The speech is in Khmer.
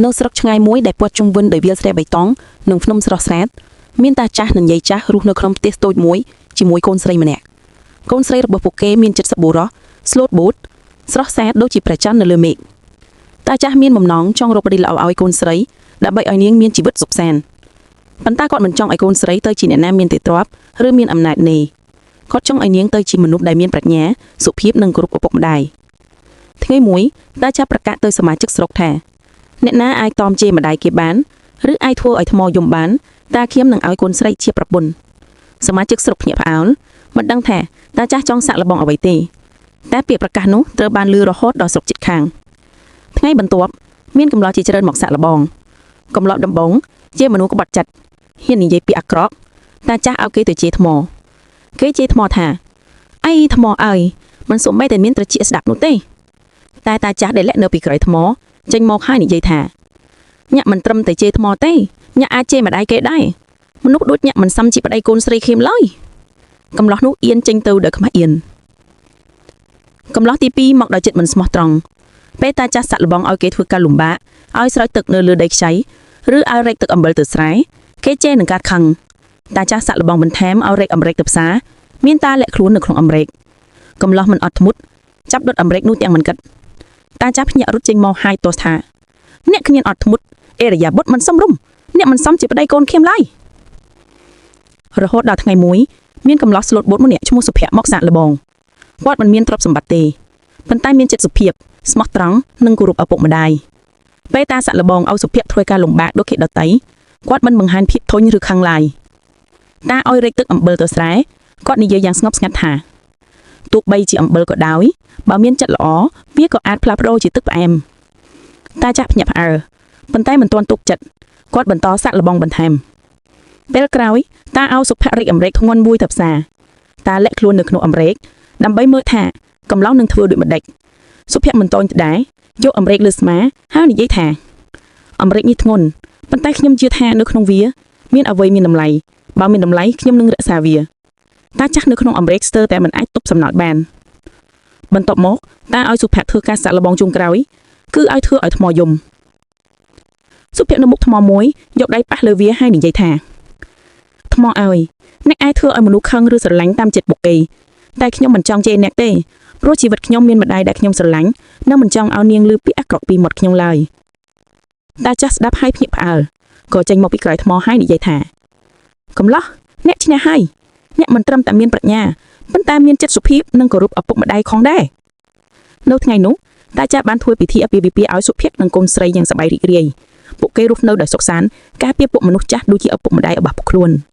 នៅស្រុកឆ្ងាយមួយដែលព័ទ្ធជុំវិញដោយវាលស្រែបៃតងនិងភ្នំស្រស់ស្អាតមានតាចាស់និងយាយចាស់រស់នៅក្នុងផ្ទះតូចមួយជាមួយកូនស្រីម្នាក់កូនស្រីរបស់ពួកគេមានចិត្តសប្បុរសស្លូតបូតស្រស់ស្អាតដូចជាព្រះច័ន្ទនៅលើមេឃតាចាស់មានបំណងចង់រកប្តីល្អឲ្យកូនស្រីដើម្បីឲ្យនាងមានជីវិតសុខសាន្តប៉ុន្តែគាត់មិនចង់ឲ្យកូនស្រីទៅជាអ្នកណាមានទេទ្រព្យឬមានអំណាចនេះគាត់ចង់ឲ្យនាងទៅជាមនុស្សដែលមានប្រាជ្ញាសុភាពនិងគោរពឪពុកម្ដាយថ្ងៃមួយតាចាស់ប្រកាសទៅសមាជិកស្រុកថា អ្នកណាអាចតอมជេរម្ដាយគេបានឬអាចធ្វើឲ្យថ្មយំបានតាខៀមនឹងឲ្យកូនស្រីជាប្រពន្ធសមាជិកស្រុកភ្ញាក់ផ្អើលមិនដឹងថាតាចាស់ចង់សាក់លបងអ្វីទេតែពាក្យប្រកាសនោះត្រូវបានលឺរហូតដល់ស្រុកជិតខាងថ្ងៃបន្ទាប់មានកំឡោះជាច្រើនមកសាក់លបងកំឡោះដំបងជាមនុស្សក្បត់ចិត្តហ៊ាននិយាយពាក្យអាក្រក់តាចាស់ឲ្យគេទៅជេរថ្មគេជេរថ្មថាអីថ្មអើយមិនសូម្បីតែមានត្រចៀកស្ដាប់នោះទេតែតាចាស់ដែលលាក់នៅពីក្រោយថ្ម ចេញមកហើយនិយាយថាញាក់មិនត្រឹមតែជេរថ្មទេញាក់អាចជេរម្ដាយគេដែរមនុស្សដូចញាក់មិនសមជាប្តីកូនស្រីខៀមឡើយកំឡោះនោះអៀនចេញទៅដោយខ្មាស់អៀនកំឡោះទី2មកដល់ចិត្តមិនស្មោះត្រង់ពេលតាចាស់សាក់លបងឲ្យគេធ្វើការលំបាកឲ្យស្រោចទឹកនៅលើដីខ្ចីឬឲ្យរែកទឹកអំបិលទៅស្រែគេជេរនឹងការខឹងតាចាស់សាក់លបងបន្ថែមឲ្យរែកអំរែកទៅផ្សារមានតាលាក់ខ្លួននៅក្នុងអំរែកកំឡោះមិនអត់ធ្មត់ចាប់ដុតអំរែកនោះទាំងមិនគិត តាចាស់ភ្ញាក់រត់ចេញមកហាយទោសថាអ្នកគ្មានអត់ធ្មត់អេរយាបុតមិនសមរម្យអ្នកមិនសមជាប្តីកូនខៀមឡើយរហូតដល់ថ្ងៃមួយមានកំឡោះស្លូតបូតម្នាក់ឈ្មោះសុភ័ក្រមកសាកល្បងគាត់មិនមានទ្រព្យសម្បត្តិទេប៉ុន្តែមានចិត្តសុភាពស្មោះត្រង់និងគោរពឪពុកម្ដាយពេលតាសាកល្បងឲ្យសុភ័ក្រធ្វើការលំបាកដូចគេដតីគាត់មិនបង្ហាញភាពធុញឬខឹងឡើយតាឲ្យរែកទឹកអំបិលទៅស្រែគាត់និយាយយ៉ាងស្ងប់ស្ងាត់ថាទោះបីជាអំបិលក៏ដោយបើមានចិត្តល្អ វាក៏អាចផ្លាស់ប្ដូរជាទឹកផ្អែមតាចាស់ភ្ញាក់ផ្អើលប៉ុន្តែមិនទាន់ទុកចិត្តគាត់បន្តសាក់លបងបន្ថែមពេលក្រោយតាឲ្យសុភរិកអមរេកធ្ងន់មួយទៅផ្សារតាលាក់ខ្លួននៅក្នុងអមរេកដើម្បីមើលថាកំឡោះនឹងធ្វើដូចម្ដេចសុភ័ក្រមិនតូចដែរយកអមរេកលើស្មាហើយនិយាយថាអមរេកនេះធ្ងន់ប៉ុន្តែខ្ញុំជឿថានៅក្នុងវាមានអ្វីមានតម្លៃបើមានតម្លៃខ្ញុំនឹងរក្សាវាតាចាស់នៅក្នុងអមរេកស្ទើរតែមិនអាចទប់សំណោចបាន បន្ទាប់មកតាឲ្យសុភ័ក្រធ្វើការសាក់លបងជុងក្រោយគឺឲ្យធ្វើឲ្យថ្មយំសុភ័ក្រនៅមុខថ្មមួយយកដៃប៉ះលើវាហើយនិយាយថាថ្មអើយអ្នកអាចធ្វើឲ្យមនុស្សខឹងឬស្រឡាញ់តាមចិត្តបុគ្គីតែខ្ញុំមិនចង់ជេរអ្នកទេព្រោះជីវិតខ្ញុំមានម្ដាយដែលខ្ញុំស្រឡាញ់និងមិនចង់ឲ្យនាងលឺពាក្យអាក្រក់ពីមាត់ខ្ញុំឡើយតាចាស់ស្ដាប់ហើយភ្ញាក់ផ្អើលក៏ចេញមកពីក្រោយថ្មហើយនិយាយថាកំឡោះអ្នកឈ្នះហើយអ្នកមិនត្រឹមតែមានប្រាជ្ញាប៉ុន្តែមានចិត្តសុភាពនិងគោរពឪពុកម្ដាយផងដែរ នៅថ្ងៃនោះតាចាស់បានធ្វើពិធីអាពាហ៍ពិពាហ៍ឲ្យសុភ័ក្រនិងកូនស្រីយ៉ាងសប្បាយរីករាយពួកគេរស់នៅដោយសុខសាន្តការពារពួកមនុស្សចាស់ដូចជាឪពុកម្ដាយរបស់ពួកខ្លួន។